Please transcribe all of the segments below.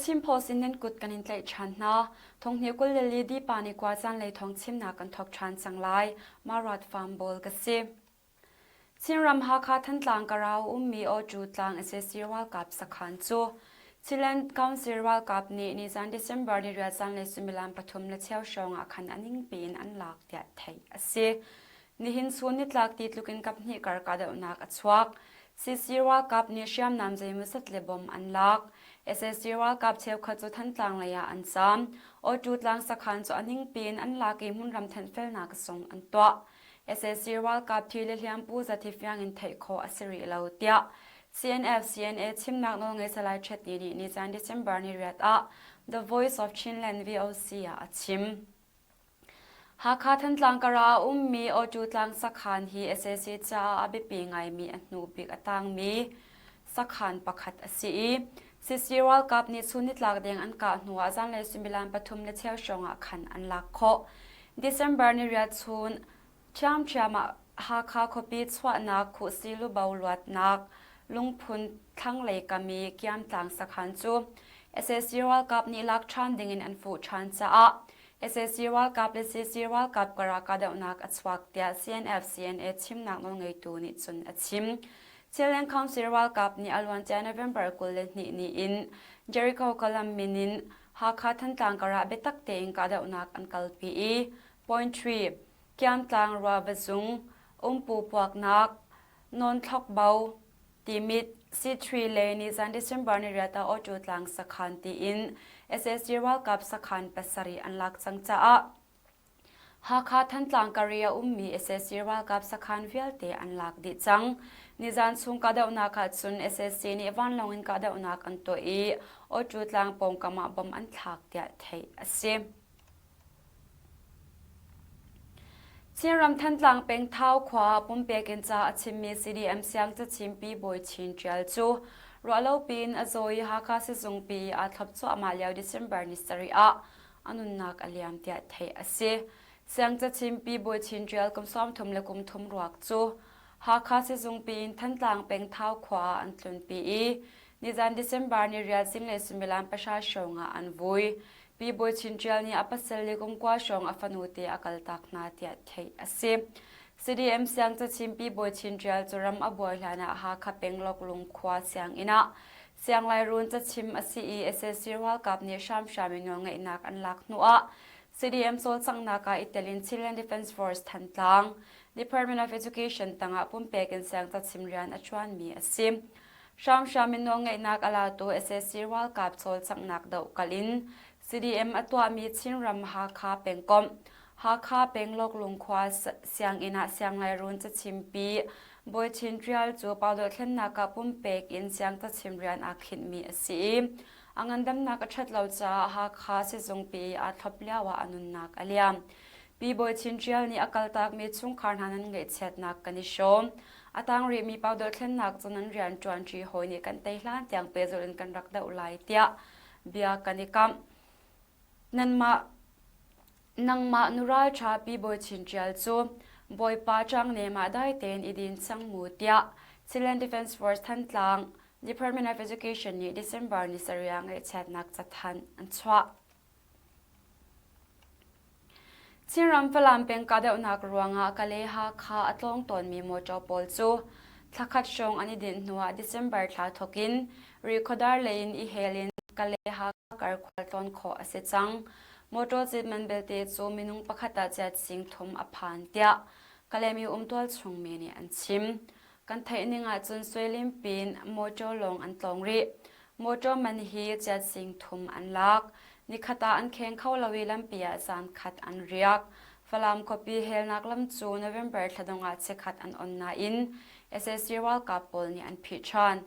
Chin Post in nan kut kan in tlaih ṭhan hna. Thonghni 20 le li dipa ni kua caan lei thawng chimnak kan thawk ṭhan cang lai. Marat Farm Bawl ka si. Chinram Hakha Thantlang Karau ummi Awṭu tlang sac ralkap sakhan cu Chinland Council ralkap nih nizan December ni riat zanlei suimilam pathum le cheu hrawng ah khan a ningpi in an lak tiah theih a si. Nihin chun nitlak ti tluk in kaphnih kar kahdohnak a chuak. CC ralkap nih hriamnam zeimawzat le bom an lak. Sac ralkap cheukhat cu Thantlang lei ah an zaam. Awṭu tlang sakhan cu a ningpi in an lak i hmunram thenhfelnak zong an tuah. Sac ralkap thi le hliampu zat hi fiang in theih khawh a si rih lo tiah CNF CNA chimnak nawlngei Salai Htet Ni nih nizan December ni riat ah The Voice of Chinland VOC ah a chim. Hakha Thantlang kar ah a ummi Awṭu tlang sakhan hi sac caah a biapi ngaimi a hnu bik a tangmi sakhan pakhat a si i CC ralkap nih chun nitlak deng an kah hnuah zanlei suimilam pathum le cheu hrawng ah khan an lak khawh. December ni riat chun ṭhiamṭhiam ah Hakha khuapi chuahnak Khuhsi lubo luatnak lungphun thlanglei kam i Kiamtlang sakhan cu sac ralkap nih lak ṭhan dingin an fuh ṭhan caah sac ralkap le CC ralkap kar ah kahdohnak a chuak tiah CNF-CNA chimnak nawlngeitu nih cun a chim. Chinland Council ralkap nih a luancia November 22 ni in Jericho Column min in Hakha Thantlang kar ah biatak tein kahdohnak an kalpi i Point 3 Kiamtlang Ruava Zung, Umpu Puaknak, Nawnthlokbo, Timit, C3 le nizan December ni riat ah Awṭu tlang sakhan tiin sac ralkap sakhan pasarih an lak cang caah Hakha Thantlang kar i a ummi sac ralkap sakhan vialte an lak dih cang. Nizan chung kahdohnak ah cun sac nih vanlawng in kahdohnak an tuah i Awṭu tlang pawngkam ah bom an thlak tiah theih a si. Chinram Thantlang peng Thau khua ah pumpek in ca a chimmi CDM siangcachim Pi Bawi Chin Ṭial cu ruahlopi in a zaw i Hakha sizungpi i aa thlop cuahmah lio December ni sarih ah a nunnak a liam tiah theih a si. Siangcachim Pi Bawi Chin Ṭial kum 30 le kum thum ruak cu Hakha sizungpi in Thantlang peng Thau khua ah an tlunpi i nizan December ni riat zinglei suimilam pahra hrawng ah an vui. Pi Bawi Chin Ṭial nih a pasal le kum kua hrawng a fanute a kaltak hna tiah theih a si. CDM siangcachim Pi Bawi Chin Ṭial cu ram a buai hlan ah Hakha peng Loklung khua sianginn ah Sianglairuun cachim a si i sac ralkap nih hramhram in nawlngeihnak an lak hnuah CDM cawlcanghnak ah i tel in Chinland Defence Force Thantlang Department of Education tangah pumpek in siangcachim rian a ṭuanmi a si. Hramhram in nawlngeihnak a latu sac ralkap cawlcanghnak dohkalh in CDM a tuahmi Chinram Hakha pengkomh Hakha peng Loklung khua sianginn ah sianglairuun cachimpi Bawi Chin Ṭial cu Paudoh thlennak ah pumpek in siangcachim rian aa khinhmi a si i a ngandamnak a ṭhat lo caah Hakha sizungpi i aa thlop lioah a nunnak a liam. Pi Bawi Chin Ṭial nih a kaltakmi chungkhar hna nan ngaihchiatnak kan i hrawm. A tang rihmi Paudoh thlennak cu nan rian ṭuanṭi hawi nih kan tei hlan tiang pehzulh in kan rak doh lai tiah bia kan i kamh. Nanmah Nangmah nu ralṭha Pi Bawi Chin Ṭial cu Bawipa ṭangnem ah dai tein i din cang mu tiah Chinland Defence Force Thantlang Department of Education nih December ni sarih ah ngaihchiatnak cathanh an chuah. Chinram Falam peng kahdohnak ruangah Kalay Hakha a tlawng tawnmi mawṭaw pawl cu thlakhat hrawng an i dinh hnuah December thla thawk in Rihkhawdar lei in i hel in Kalay Hakha kar khualtlawn khawh a si cang. Motor cit man belte cu minung pakhat ah chiat sing thum a phan tiah Kalaymyo umtual chungmi nih an chim. Kan theih ning ahcun Suilim pin motor lawng an tlawng rih. Motor man hi chiat sing thum an lak. Nikhat ah an kheng kho lo i lampi ah zan khat an riak. Falam khuapi helnak lam cu November thla dongh ah chikkhat an on nain sac ralkap pawl nih an phih ṭhan.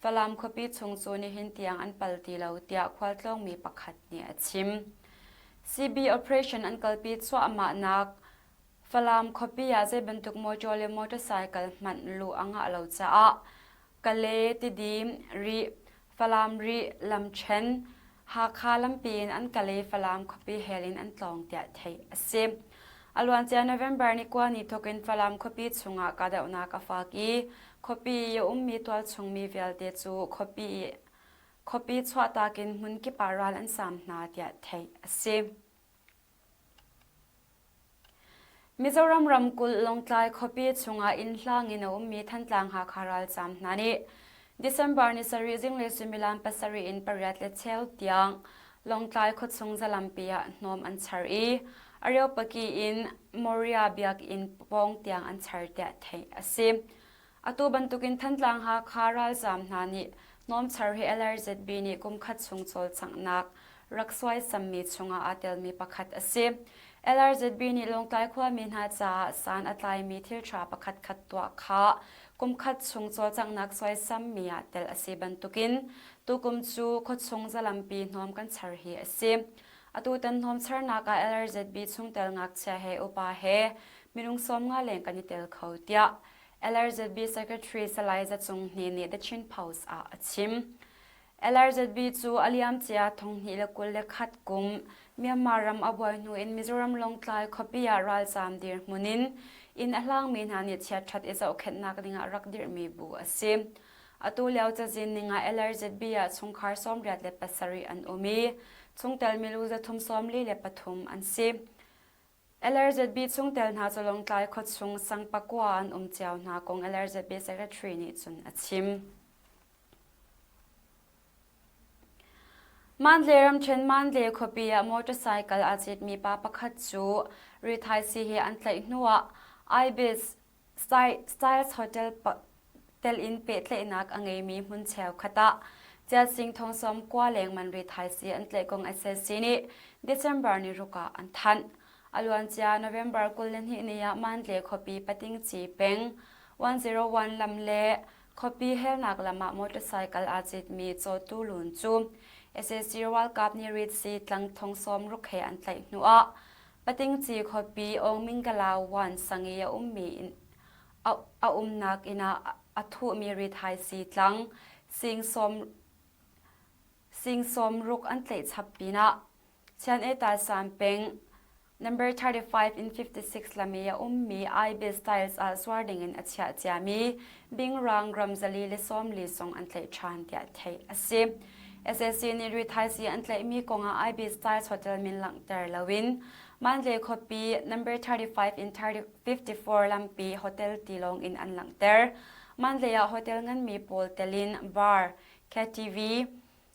Falam khuapi chung cu nihin tiang an pal ti lo tiah khualtlawngmi pakhat nih a chim. CB operation an kalpi cuahmahnak Falam khuapi ah zei bantuk motor le motorcycle hmanh luh a ngah lo caah Kale, Tidim, Rih, Falam Rih, Lamṭhen, Hakha lampi in an kal i Falam khuapi hel in an tlawng tiah theih a si. A luancia November ni kua ni thawk in Falam khuapi chungah kahdohnak a fak i khuapi i a ummi tualchung mi vialte cu khuapi i. khuapi chuahtak in hmun kip ah ral an saam hna tiah theih a si. Mizoram ramkulh Lawngtlai khuapi chungah inn hlang in a ummi Thantlang Hakha ralzaam hna nih December ni sarih zinglei suimilam pasarih in pariat le cheu tiang Lawngtlai khuachung zalampi ah hnawm an char i Areopagi in Moria biakinn pawng tiang an char tiah theih a si. Atu bantukin Thantlang Hakha ralzaam hna nih hnawmchar hi LRZB nih kum khat chung cawlcanghnak rak suaisammi chungah aa telmi pakhat a si. LRZB nih Lawngtlai khuami hna caah san a tlaimi thilṭha pakhatkhat tuah kha kum khat chung cawlcanghnak suaisammi ah tel a si bantukin tukum cu khuachung zalampi hnawm kan char hi a si. Atutan hnawmcharnak ah LRZB chungtel ngakchia he upa he minung 50 leng kan i tel kho tiah LRZB Secretary Salai Za Cung Hni nih The Chin Post ah a chim. LRZB cu a liamcia 2021 kum Myanmar ram a buai hnu in Mizoram Lawngtlai khuapi ah ralzaam dirhmun in inn a hlangmi hna nih chiatṭhat i zohkhenhnak dingah rak dirhmi bu a si. Atu lio cazin ning ah LRZB ah chungkhar 87 an um i chungtel milu 343 an si. LRZB chungtel hna cu Lawngtlai khuachung sang pakua an um cio hna kong LRZB Secretary nih cun a chim. Mandle ramṭhen Mandle khuapi ah motorcycle aa citmi pa pakhat cu rithaisii he an tlaih hnuah Ibis Styles Hotel tel in pehtlaihnak a ngeimi hmun cheukhat ah Ciasing thongsawm kua lengman rithaisii an tlaih kong SAC nih December ni ruk ah an thanh. A luancia November 22 ni ah Mandle khuapi Patingci peng 101 lam le khuapi helnak lam ah motorcycle aa citmi cawtu lun cu SAC ralkap nih ritsi tlang thongsawm ruk he an tlaih hnu ah Patingci khuapi Aungmingkalawan sang i a ummi a umnak inn ah a thuhmi rithaisii tlang sing sawmruk an tlaih chap pinah Chian-e-Tasan peng number 35 in 56 lam i a ummi Ibis Styles ah zuar dingin a chiah ciami bingrang gram zali le sawmli zong an tlaih ṭhan tiah theih a si. Sac nih rithaisii an tlaihmi kongah Ibis Styles Hotel min langhter loin Mandalay khuapi number 35 in 54 lampi hotel tilawng in an langhter. Mandalay ah hotel nganmi pawl telin bar, KTV,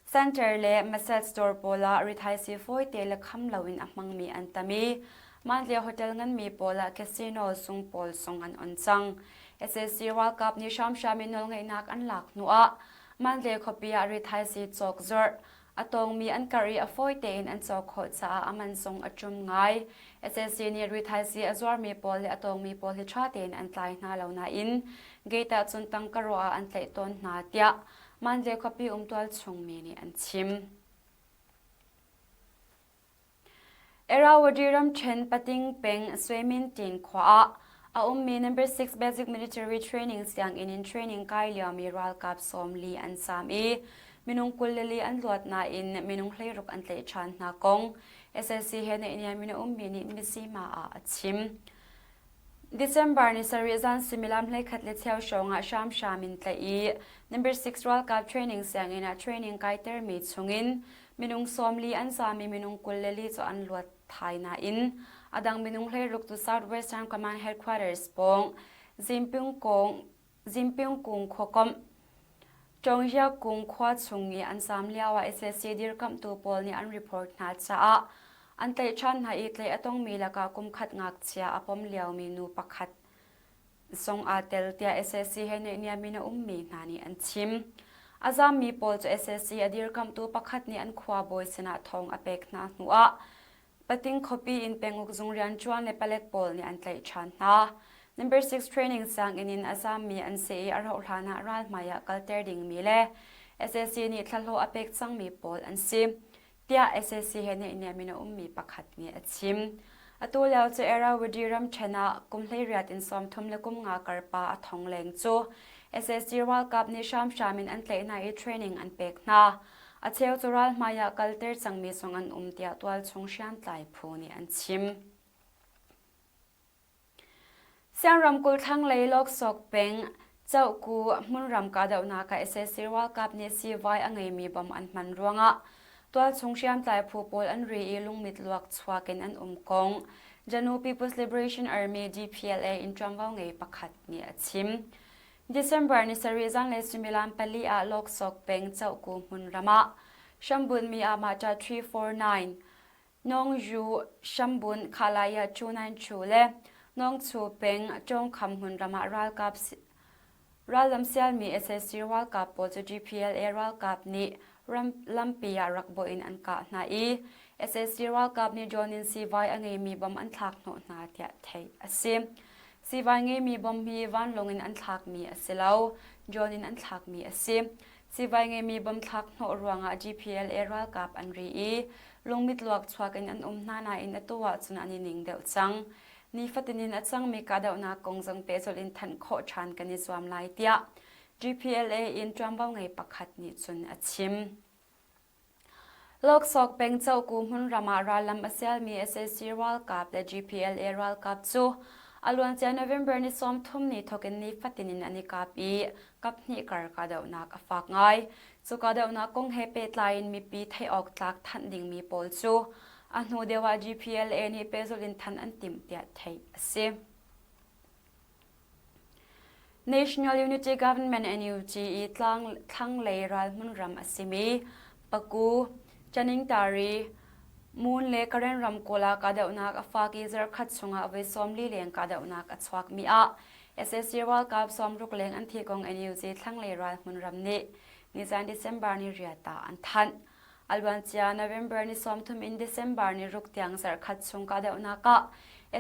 center le massage dawr pawl ah rithaisii fawite le kham loin a hmangmi an tam i Mandalay hotel nganmi pawl ah casino sung pawl zong an on cang. Sac ralkap nih hramhram in nawlngeihnak an lak hnuah Mandalay khuapi ah rithaisii cawk zawrh a tawngmi an karh i a fawi tein an cawk khawh caah a man zong a ṭum ngai. SAC nih rithaisii a zuarmi pawl le a tawngmi pawl hi ṭha tein an tlai hna lo nain gate ah cun tangka ruah ah an tlaih tawn hna tiah Mandalay khuapi um tualchungmi nih an chim. Irrawaddy ramṭhen Pating peng Swemintin khua ah a ummi Number 6 Basic Military Training sianginn in training kai liomi ralkap 40 an zaam i minung 24 an luat nain minung 16 an tlaih ṭhan hna kong SAC he naihniam in a ummi nih Mizzima ah a chim. December ni sarih zan suimilam 11 le cheu hrawng ah hramhram in tlaih i Number 6 ralkap training sianginn ah training kaitermi chungin minung 40 an zaam i minung 24 cu an luat thai nain a dang minung 16 cu South Western Command Headquarters pawng Zimpingkung khuakomh Ṭawnghia-kung khua chung i an zaam lioah sac dirkamhtu pawl nih an report hna caah an tlaih ṭhan hna i tlaih a tongmi lakah kumkhat ngakchia a pom liomi nu pakhat zong aa tel tiah sac he naihniam in a ummi hna nih an chim. A zaammi pawl cu sac a dirkamhtu pakhat nih an khuabawi sinah thawng a pek hna hnuah Pating khuapi in penguk zung rianṭuan le palek pawl nih an tlaih ṭhan hna. Number 6 training sianginn in a zaammi an si i a rauhhlan ah ralhmai ah kalter dingmi le sac nih thlahlawh a pek cangmi pawl an si, tiah sac he naihniam in a ummi pakhat nih a chim. Atu lio cu Irrawaddy ramṭhen ah kum 18 in 30 le kum nga kar pa a thong leng cu sac ralkap nih hramhram in an tlaih hna i training an pek hna. A cheu cu ralhmai ah kalter cangmi zong an um tiah tualchung hriamtlai phu nih an chim. Siang ramkulh thlanglei Lawksawk peng. Cohku hmunram kahdohnak ah sac ralkap nih siivai a ngeimi bom an hman ruangah tualchung hriamtlai phu pawl an ri i lungmit luak chuak in an um kong Janu People's Liberation Army DPLA in ṭuanvo ngei pakhat nih a chim. December ni sarih zanlei suimilam pali ah Lawksawk peng Cohku hmunram ah hrambunhmi ah mahṭa 349 Nawngyu Shambun Khalaya Chunanchu le Nawngchu peng Chawngkham hmunram ah ralkap rallam sialmi sac ralkap pawl cu GPLA ralkap nih ram lampi ah rak bawh in an kah hna i sac ralkap nih drone in siivai a ngeimi bom an thlak hnawh hna tiah theih a si. Siivai ngeimi bom hi vanlawng in an thlakmi a si lo, drone in an thlakmi a si. Siivai ngeimi bom thlak hnawh ruangah GPLA ralkap an ri i lungmit luak chuak in an um hna nain atu ahcun an i ning deuh cang. Nifatin in a cangmi kahdohnak kong zong pehzulh in thanh khawh ṭhan kan i zuam lai tiah GPLA in ṭuanvo ngei pakhat nih cun a chim. Loksawk peng Coku hmunram ah rallam a sialmi sac ralkap le GPLA ralkap cu a luancia November ni 30 ni thawk in nifatin in an i kap i kaphnih kar kahdohnak a fak ngai. Cu kahdohnak kong he pehtlai in mipi theih awk tlak thanh dingmi pawl cu a hnu deuh ah GPLA nih pehzulh in thanh an timh tiah theih a si. National Unity Government NUG i tlang thlanglei ralhmun ram a simi Paku, Chaningtari, Moon le Karen ramkulh ah kahdohnak a fak i zarhkhat chungah voi 40 leng kahdohnak a chuakmi ah sac ralkap 60 leng an thi kong NUG thlanglei ralhmun ram nih nizan December ni riat ah an thanh. A luancia November ni 30 in December ni ruk tiang zarhkhat chung kahdohnak ah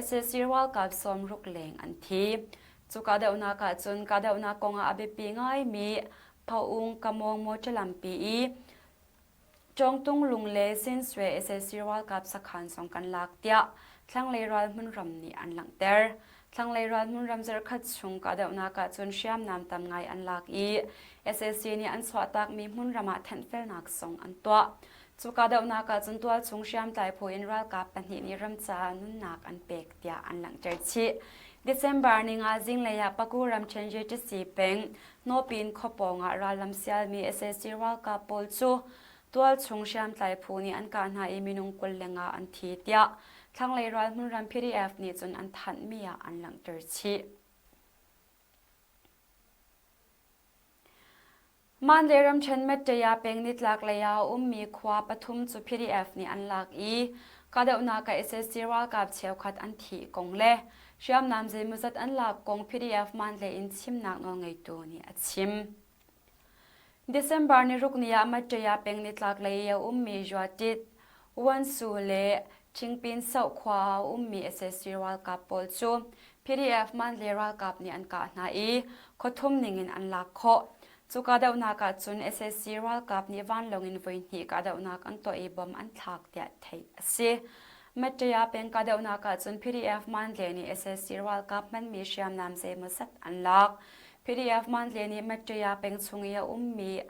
sac ralkap 60 leng an thi. Cu kahdohnak ah cun kahdohnak kongah a biapi ngaimi Phaung Kamong mawṭaw lampi i Cawngtung lung le Sinswe sac ralkap sakhan zong kan lak tiah thlanglei ral hmunram nih an langhter. Thlanglei ral hmunram zarhkhat chung kahdohnak ah cun hriamnam tam ngai an lak i sac nih an chuahtakmi hmunram ah thenhfelnak zong an tuah. Cu kahdohnak ah cun tualchung hriamtlai phu in ralkap pahnih nih ram caah nunnak an pek tiah an langhter chih. December ninga zinglei ah Paku ramṭhen JTC peng Nawpin khuapawng ah rallam sialmi sac ralkap pawl cu tualchung hriamtlai phu nih an kah hna i minung 20 lengah an thi tiah thlanglei ral hmunram PDF nih cun an thanhmi ah an langhter chih. Mandalay ramṭhen Mettaya peng nitlak lei ah a ummi khua pathum cu PDF nih an lak i kahdohnak ah sac ralkap cheukhat an thih kong le hriamnam zeimawzat an lak kong PDF Mandalay in chimnak nawlngeitu nih a chim. December ni ruk ni ah Mettaya peng nitlak lei i a ummi Juatit, Wansu le Ṭhingpin Soh khua ah a ummi sac ralkap pawl cu PDF Mandalay ralkap nih an kah hna i khuathum ningin an lak khawh. Cu kahdohnak ah cun sac ralkap nih vanlawng in voihnih kahdohnak an tuah i bom an thlak tiah theih a si. Mattaya peng kahdohnak ah cun PDF Mandalay nih sac ralkap hmanmi hriamnam zeimawzat an lak. PDF Mandalay nih Mattaya peng chung i a ummi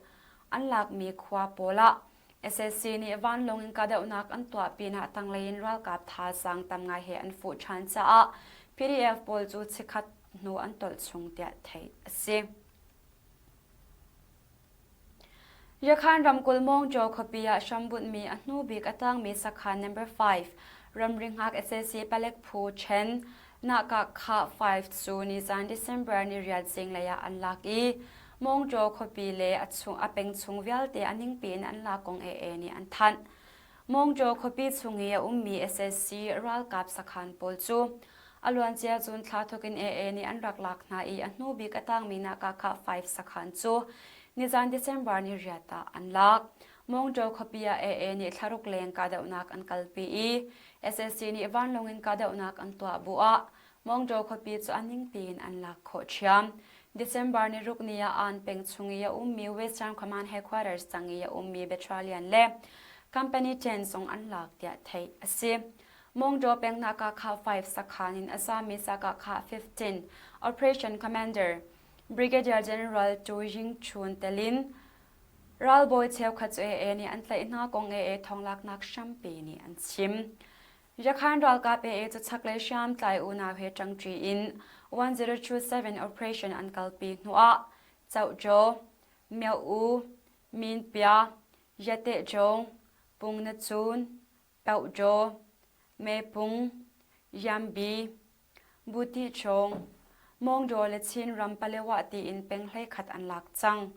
an lakmi khua pawl ah Sac nih vanlawng in kahdohnak an tuah pinah tanglei in ralkap thazaang tam ngai he an fuh ṭhan caah PDF pawl cu chikkhat hnu an tolh chung tiah theih a si. Yakhan ramkulh Mawngjaw khuapi ah hrambunhmi a hnu bik a tangmi sakhan number 5 ramri hngak sac palek phu ṭhen Nahkah 5 cu nizan December ni riat zinglei ah an lak i Mawngṭaw khuapi le a chung a peng chung vialte a ningpi in an lak kong AA nih an thanh. Mawngṭaw khuapi chung i a ummi sac ralkap sakhan pawl cu a luancia June thla thawk in AA nih an rak lak hna i a hnu bik a tangmi Nahkah 5 sakhan cu nizan December ni riat ah an lak. Mawngṭaw khuapi ah AA nih thlaruk leng kahdohnak an kalpi i sac nih vanlawng in kahdohnak an tuah bu ah Mawngṭaw khuapi cu a ningpi in an lak khawh ṭhiam. December ni ruk ni ah Aan peng chung i a ummi Western Command Headquarters tang i a ummi Battalion le Company 10 zong an lak tiah theih a si. Mawngṭaw peng Nakakha 5 sakhan in a zami Sakakha 15 Operation Commander Brigadier General Tu Ying Chun telin Ralbawi cheukhat cu AA nih an tlaih hna kong AA thawnglaknak hrampi nih an chim. Yakhan ralkap AA cu chaklei hriamtlai unau he ṭangṭi in. 1027 operation an kalpi hnuah Cohjaw, Myo-U, Minpia, Yatehjong, Pungnacun, Pohjaw, Mepung, Yambi, Butichawng, Mawngdaw le Chinram Palewa tiin peng 11 an lak cang.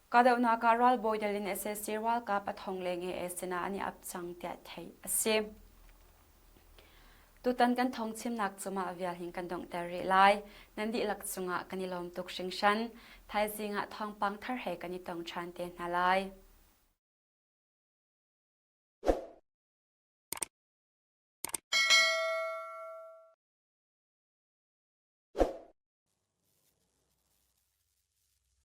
Kahdohnak ah ralbawi dal in sac ralkap a thong leng i sinah an i ap cang tiah theih a si. Tutan kan thawngchimnak cu mah vial hin kan donghter rih lai. Nan dihlak cungah kan i lawm tuk hringhran. Thaizing ah thawngpang thar he kan i tong ṭhan te hna lai.